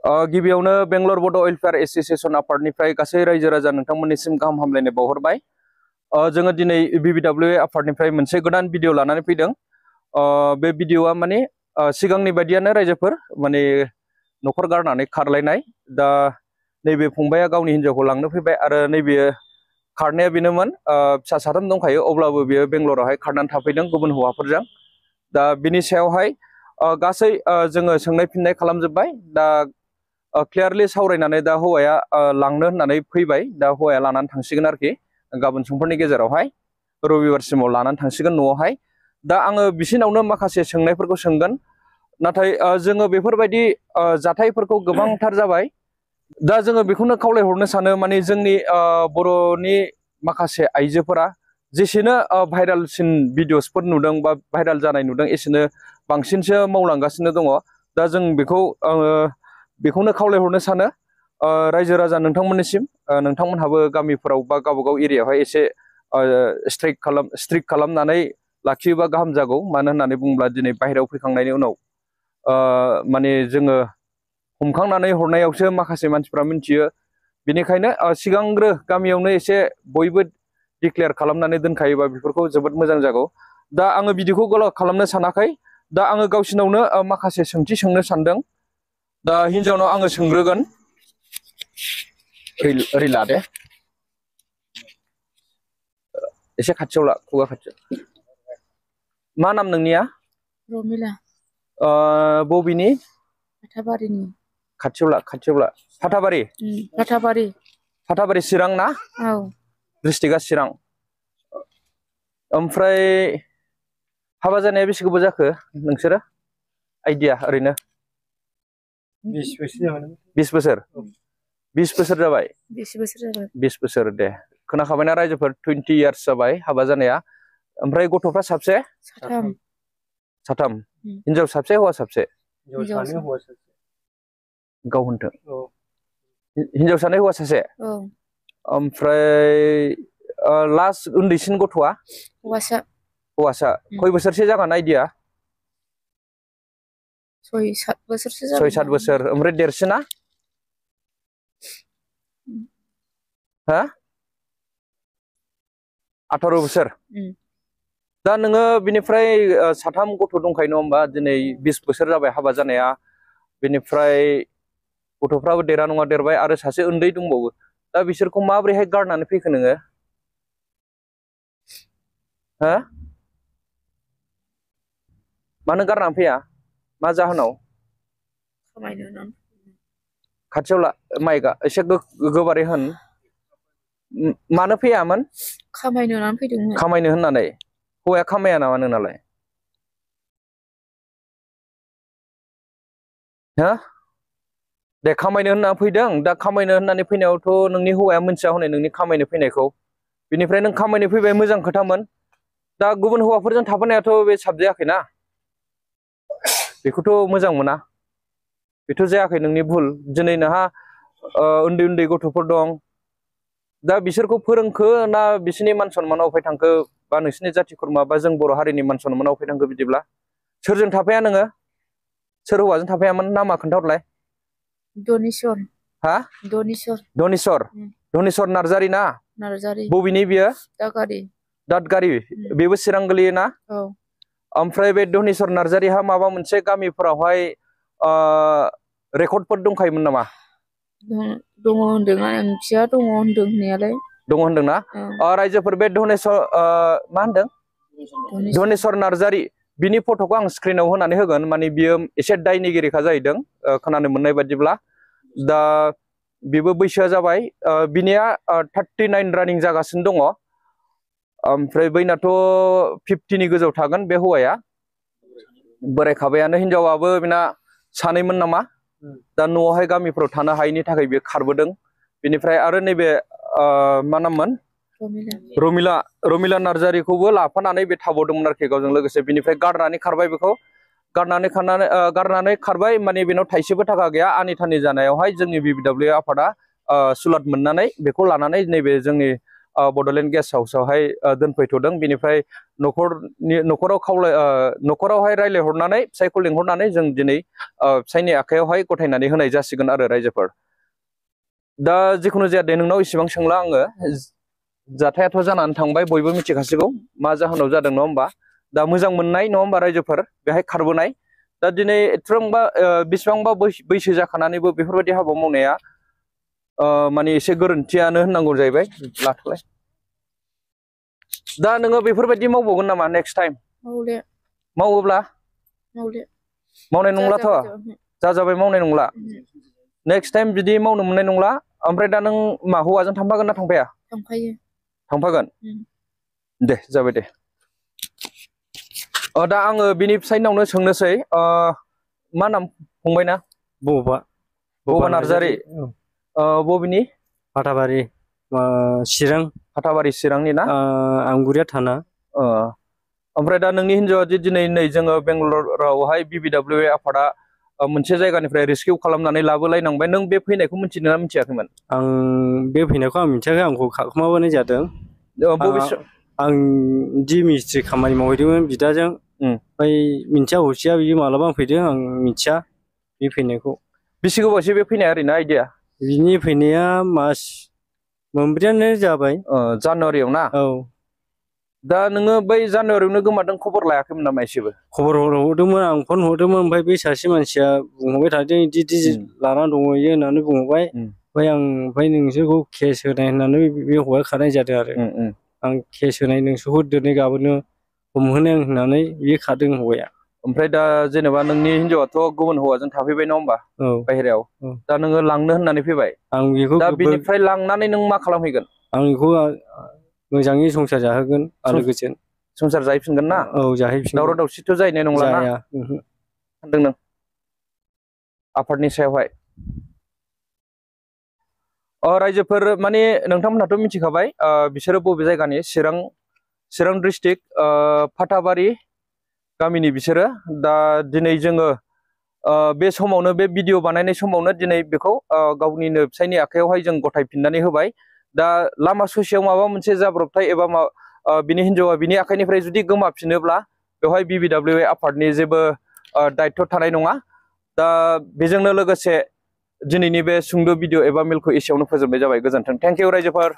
गिबियावनो बेंगलर बड' welfare association आफादनिफ्राय गासै रायजो राजा नोंथांमोननिसिम गाहाम हामलायनाय बावहरबाय। जोङो दिनै BBWA आफादनिफ्राय मोनसे गोदान भिडिअ लानानै फैदों। बे भिडिअआ माने सिगांनि बायदियानो रायजोफोर माने न'खर गारनानै खारलायनाय। दा नैबे फंबाया गावनि हिन्जावखौ लांनो फैबाय आरो नैबे खारनाया बेनोमोन फिसा साथाम दंखायो अब्लाबो बेयो बेंगलरावहाय खारनानै थाफैदों गुबुन हौवाफोरजों। दा बिनि सायावहाय गासै जोङो सोंनाय फिननाय खालामजोब्बाय। दा क्लियारलि सावरायनानै दा हौवाया लांनो होननानै फैबाय। दा हौवाया लानानै थांसिगोन आरोखि गाबोन समफोरनि गेजेरावहाय रबिबारसिमाव लानानै थांसिगोन न'आवहाय। दा आङो बिसिनावनो माखासे सोंनायफोरखौ सोंगोन। नाथाय जोङो बेफोरबायदि जाथायफोरखौ गोबांथार जाबाय। दा जोङो बेखौनो खावलायहरनो सानो माने जोंनि बर'नि माखासे आइजोफोरा जेसेनो भाइरेलसिन भिडिअसफोर नुदों बा भाइरेल जानाय नुदों एसेनो बांसिनसो मावलांगासिनो दङ। दा जों बेखौनो खावलायहरनो सानो रायजो राजा नोंथांमोननिसिम नोंथांमोनहाबो गामिफोराव बा गावबागाव एरियायावहाय एसे स्ट्रिक्ट खालामनानै लाखियोबा गाहाम जागौ। मानो होननानै बुङोब्ला दिनै बाहेरायाव फैखांनायनि उनाव माने जोङो हमखांनानै हरनायावसो माखासे मानसिफ्रा मिथियो। बेनिखायनो सिगांग्रो गामियावनो एसे बयबो डिक्लेयार खालामनानै दोनखायोबा बेफोरखौ जोबोद मोजां जागौ। दा आङो बिदिखौ गोलाव खालामनो सानाखै। दा आङो गावसिनावनो माखासे सोंथि सोंनो सानदों। दा हिन्जावनाव आङो सोंग्रोगोन। ओरै लादे एसे खाथियाव ला खुगा खाथियाव। मा नाम नोंनिया? रमिला। बबेनि? फाथाबारिनि। खाथियाव ला फाथाबारि। फाथाबारि चिरां ना? औ। डिस्ट्रिक्टआ चिरां। ओमफ्राय हाबा जानाया बेसे गोबाव जाखो नोंसोरो आइडिया ओरैनो? 20 बोसोर जाबाय। 20 बोसोर? 20 बोसोर जाबाय? 20 बोसोर जाबाय। 20 बोसोर दे। खोनाखाबायना रायजोफोर 20 इयार्स जाबाय हाबा जानाया। ओमफ्राय गथ'फ्रा साबसे? साथाम। साथाम। हिन्जाव साबसे हौवा साबसे? हिन्जाव सानै हौवा सासे। गाव होनथों। हिन्जाव सानै हौवा सासे? औ। ओमफ्राय लास्ट उन्दैसिन गथ'आ? हौवासा। हौवासा। खय बोसोरसो जागोन आइडिया? 6-7 बोसोरसो जाबाय। 6-7 बोसोर। ओमफ्राय देरसिना? हा? 18 बोसोर। दा नोङो बिनिफ्राय साथाम गथ' दंखायो नङा होमबा? दिनै 20 बोसोर जाबाय हाबा जानाया। बेनिफ्राय गथ'फ्राबो देरा नङा देरबाय आरो सासे उन्दै दंबावो। दा बिसोरखौ माबोरैहाय गारनानै फैखो नोङो? हो? मानो गारनानै फैया? मा जाहोनाव? खामायनो होननानै। खाथियाव ला माइकआ एसे गोबारै होन। मानो फैयामोन? खामायनो होननानै फैदोंमोन। खामायनो होननानै। हौवाया खामाया नामा नोंनालाय? हो? दे खामायनो होनना फैदों। दा खामायनो होननानै फैनायावथ' नोंनि हौवाया मोनथिया हनै नोंनि खामायनो फैनायखौ। बिनिफ्राय नों खामायनो फैबाय मोजां खोथामोन। दा गुबुन हौवाफोरजों थाफानायाथ' बे साबजायाखैना। बेखौथ' मोजां मोना। बेथ' जायाखै नोंनि भुल। दिनै नोंहा उन्दै उन्दै गथ'फोर दं। दा बिसोरखौ फोरोंखो ना बिसोरनि मान सनमानाव अफाय थांखो? बा नोंसिनि जाथि खुरमा बा जों बर' हारिनि मान सनमानाव अफाय थांखो बिदिब्ला? सोरजों थाफाया नोङो? सोर हौवाजों थाफायामोन नामा खोन्थाहरलाय? धनेस्वर। हा? धनेस्वर। धनेस्वर। धनेस्वर नार्जारि ना? नार्जारि। बबेनि बियो? दादगारि। दादगारि। बेबो चिरां गोलैयोना? औ। ओमफ्राय बे धनेस्वर नार्जारिहा माबा मोनसे गामिफोरावहाय रेकर्डफोर दंखायोमोन नामा? दङ होनदों आंथिया दङ होनदों होननायालाय। दङ होनदोंना? रायजोफोर बे धनेस्वर मा होनदों? धनेस्वर नार्जारि। बिनि फट'खौ आं स्क्रिनाव होनानै होगोन। माने बियो एसे दायनिगिरिखा जाहैदों खोनानो मोननाय बायदिब्ला। दा बेबो बैसोआ जाबाय। बिनिया 39 रानिं जागासिनो दङ। ओमफ्राय बैनाथ' 50नि गोजौ थागोन बे हौवाया। बोरायखाबायानो। हिनजावाबो बेना सानैमोन नामा? दा न'आवहाय गामिफ्राव थानो हायैनि थाखाय बेयो खारबोदों। बेनिफ्राय आरो नैबे मा नाममोन? रमिला नार्जारिखौबो लाफानानै बे थाबावदोंमोन आरोखि गावजों लोगोसे। बिनिफ्राय गारनानै खारबाय बेखौ। गारनानै खारबाय माने बेनाव थाइसेबो थाखा गैया। आनि थानि जानायावहाय जोंनि BBWA आफादा सुलाद मोननानै बेखौ लानानै नैबे जोंनि बड'लेण्ड गेस्ट हाउसावहाय दोनफैथ'दों बेनिफ्राय न'खरावहाय रायलायहरनानै फिसायखौ लिंहरनानै जों दिनै फिसायनि आखायावहाय गथायनानै होनाय जासिगोन आरो रायजोफोर दा जिखुनु जाया दे नोंनाव इसेबां सोंला आङो जाथायाथ' जानानै थांबाय बयबो मिथिखासिगौ मा जाहोनाव जादों नङा होमबा दा मोजां मोननाय नङा होमबा रायजोफोर बेहाय खारबोनाय दा दिनै एथबांबा बेसेबांबा बैसो जाखानानैबो बेफोरबायदि हाबा मावनाया माने एसे गोरोन्थियानो होननांगौ जाहैबाय लाथ'लाय दा नोङो बेफोरबायदि मावबावगोन नामा नेक्स्ट टाइम मावोब्ला मावनाय नंलाथ' जाजाबाय मावनाय नंला नेक्स्ट टाइम बिदि मावनो मोननाय नंला ओमफ्राय दा नों मा हौवाजों थांफागोन ना थांफाया थांफागोन दे जाबाय दे दा आङो बिनि फिसायनावनो सोंनोसै मा नाम फंबायना बबा नार्जारि बबेनि फाथाबारि चिरां फाथाबारि चिरांनि ना आमगुरिया थाना ओमफ्राय दा नोंनि हिन्जावा दिनै नै जोङो बेंगालरावहाय BBWA आफादा मोनसे जायगानिफ्राय रेस्किउ खालामनानै लाबोलायनांबाय नों बे फैनायखौ मिथिदों ना मिथियाखैमोन आं बे फैनायखौ आं मिथियाखै आंखौ खाखुमाबोनाय जादों आं दि मिस्ट्रि खामानि मावहैदोंमोन बिदाजों ओमफ्राय मिन्थिया हसिया बियो मालाबा फैदों आं मिथिया बे फैनायखौ बेसे गोबावसो बे फैनाया ओरैनो आइडिया बिनि फैनाया मास मोनब्रैयानो जाबाय जानुवारियाव ना औ दा नोङो बै जानुवारियावनो गोमादों खबर लायाखैमोन नामा एसेबो खबर हरदोंमोन आं फन हरदोंमोन ओमफ्राय बै सासे मानसिया बुंहरबाय थादों इदि लानानै दंहैयो होननानै बुंहरबाय ओमफ्राय नोंसोरखौ केस होनाय होननानै बे हौवाया खारनाय जादों आरो आं केस होनाय नोंसोरखौ दिनै गाबोननो हमहोनाय होननानै बियो खारदों हौवाया ओमफ्राय दा जेनेबा नोंनि हिन्जावाथ' गुबुन हौवाजों थाफैबाय नङा होमबा बाहेरायाव दा नोङो लांनो होननानै फैबाय आं बेखौ दा बिनिफ्राय लांनानै नों मा खालामहैगोन आं बेखौ मोजाङै संसार जाहोगोन आलो गोजोन संसार जाहैफिनगोन ना औ जाहैफिनगोन दावराव दावसिथ' जाहैनाय नंला ना सानदों नों आफादनि सायावहाय रायजोफोर माने नोंथांमोनहाथ' मिथिखाबाय बिसोरो बबे जायगानि चिरां डिस्ट्रिक्ट फाथाबारि गामिनि बिसोरो दा दिनै जोङो बे समावनो बे भिडिअ बानायनाय समावनो दिनै बेखौ गावनिनो फिसायनि आखायावहाय जों गथायफिननानै होबाय दा लामा ससेयाव माबा मोनसे जाब्रबथाय एबा बिनि हिन्जावा बिनि आखाइनिफ्राय जुदि गोमाफिनोब्ला बेवहाय BBWA आफादनि जेबो दायित्व थानाय नङा दा बेजोंनो लोगोसे दिनैनि बे सुंद' भिडिअ एबा मेलखौ एसेयावनो फोजोबनाय जाबाय गोजोन्थों थेंक इउ रायजोफोर